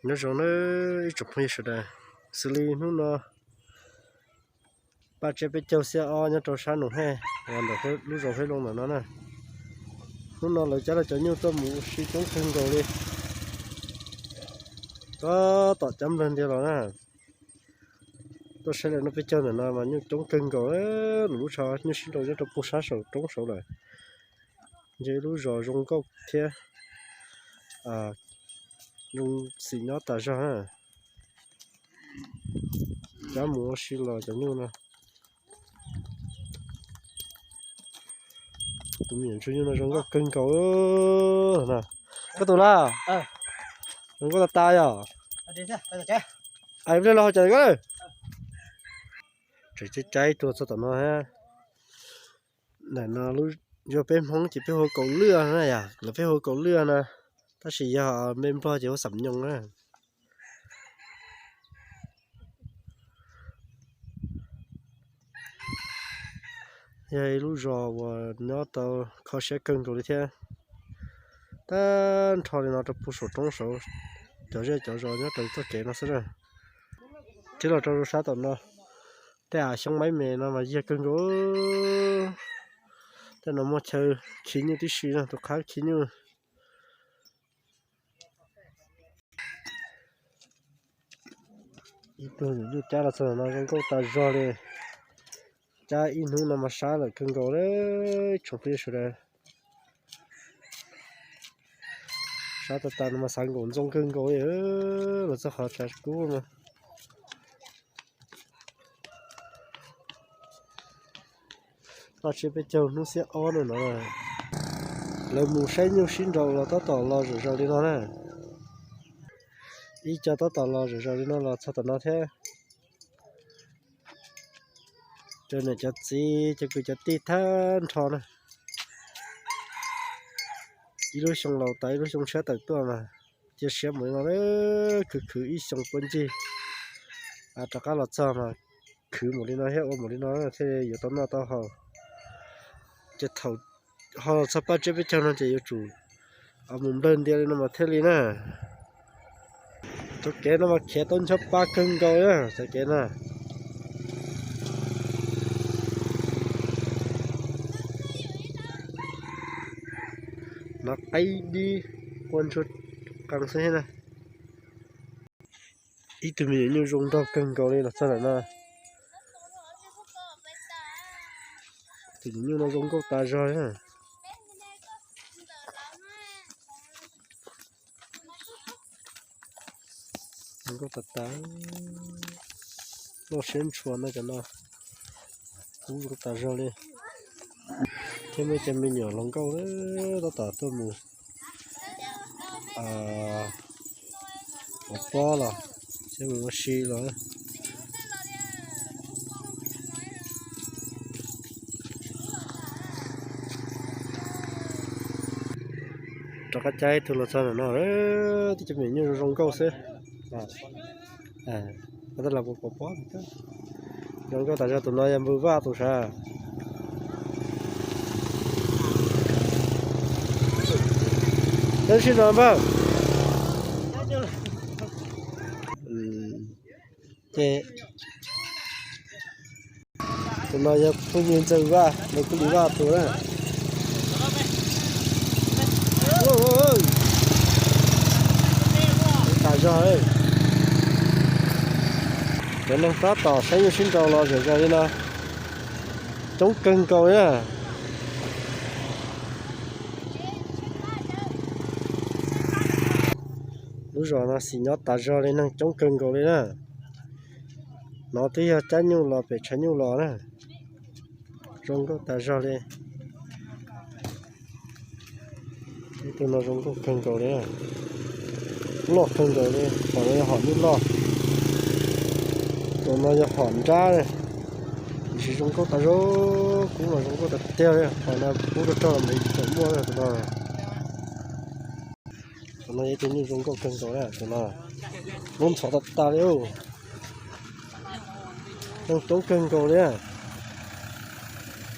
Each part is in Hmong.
Nyob zoo nawb ib tsoom phooj ywg sawv daws, xws li hnub no paj tsiab peb caug xiab ob nyob rau sab Noom Hej uas ntawm lub zos Hej Loo ntawm no na. Hnub no lawv cab lawv cov nyuj tuaj mus ua si coob kawg nkaus li. Tab tom cab nplawg ntiag los na. Tuaj saib lawv noj peb caug ntawm no mas nyuj coob kawg nkaus, lub tsho nyuj sib nraus nyob rau puag sab saum roob saud lawm. Yog ib lub zos zoo nkauj thiab zoo xim nyob tas zog na. Cab mus ua si los cov nyuj no. Tus me nyuam ntsuag nyuj no zoo nkauj kawg nkaus na. Koj tus na, zoo nkauj tas tas yog. Ais pliag los hauv cas koj. Tseem caib caib tuaj txog tom no. Ntawm no yog peb Hmoob ces peb hu kaus lwj na yom, los peb hu kaus lwj na, tab sis yog npe Nplog ces hu xam nyoos na. Yog ib lub zos uas nyob tau kho siab kawg nkaus li thiab. Tag nrho li no rau puag saum roob saud, cov zej cov zos nyob rau txoj kev no xwb na. Thiab los rau sab tom no, tej av xyoob maib me no mas yag kawg nkaus. Tej no muaj chaw khi nyuj tib si no, tus qhab khi nyuj. Ib tug nyuam nyuj cab los txog no zoo nkauj tas zog li. Cab ib hnub no mas sab lawm kawg nkaus li tsoom phooj ywg sawv daws. Sab tas tas no mas xav nkaum ntxoo kawg nkaus li, los txog qhov tshav kub no. Paj tsiab peb caug hnub xiab ob no no, lawv mus saib nyuj sib nraus los tab tom los zom zaws li no na. Ib co tab tom los zom zaws li no los txog tom no thiab. Cov niam cov txiv cov kwv cov tij tag nrho na, ib lub xyoo laus tas ib lub xyoo tshiab tawm tuaj mas cia siab mus li no, khwv khwv ib xyoo puag ncig rov qab los txog mas khwv mus li no thiab ua mus li no thiaj yuav tau noj tau haus. Ces thaum ho los txog paj tsiab peb caug no ces yuav tsum mus nplawg ntias li no mas thiaj li na. Txoj kev no mas khiav tau ncho pa kawg nkaus na txoj kev no. No qaib dib qua ntsuag qees xwb thiab na. Ib tug me nyuam nyuj zoo nraug kawg nkaus li los txog ntawm no. Tus nyuam nyuj no zoo nkauj tas zog li na. Zoo nkauj tas tas. Loj siab ntshua no cov no. Kub zoo tas zog li. Thiab muaj cov me nyuam hluas nkauj tab tom tuaj mus ua pob los thiab mus ua si los. Rov qab caij ib tug los txog ntawm no, tib cov me nyuam nyuj zoo zoo nkauj xwb. Tab lam pov pob zoo nkauj tas zog. Tus no yog npawg Vaj tus sav. Tab sis no npawg, ces tus no yog phooj ywg ntxawg Vaj, nws kuj li Vaj tus na. Tas zog, cov neeg tab tom saib nyuj sib nraus los zom zaws li no coob kawg nkaus li na. Lub zos no xim nyob tas zog li, neeg coob kawg nkaus li na. No twb yog cab nyuj los pem tshav nyuj los na. Zoo nkauj tas zog li. Ib tug no zoo nkauj kawg nkaus li, loj kawg nkaus li. Hom no yog hom nyuj loj, tus no yog hom nrab. Tiam sis zoo nkauj tas zog, kub mas zoo nkauj tas tiag li. Hom no kub rog rog los mus tseem muaj tus no. Tus no yog ib tug nyuj zoo nkauj kawg nkaus li, tus no lub ntxhov tas tas li. Neeg coob kawg nkaus li,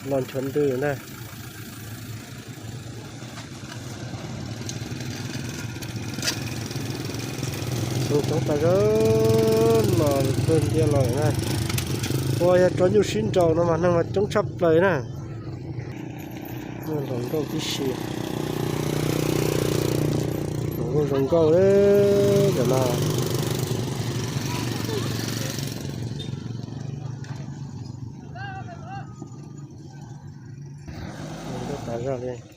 los nchuav ntws na. Coob tas zog, los kawg ntia los na. Ua yog tso nyuj sib nraus no mas neeg mas coob tshaj plaws na. Muaj hluas nkauj tib si. Hluas nkauj zoo nkauj cov no. Zoo nkauj tas zog li.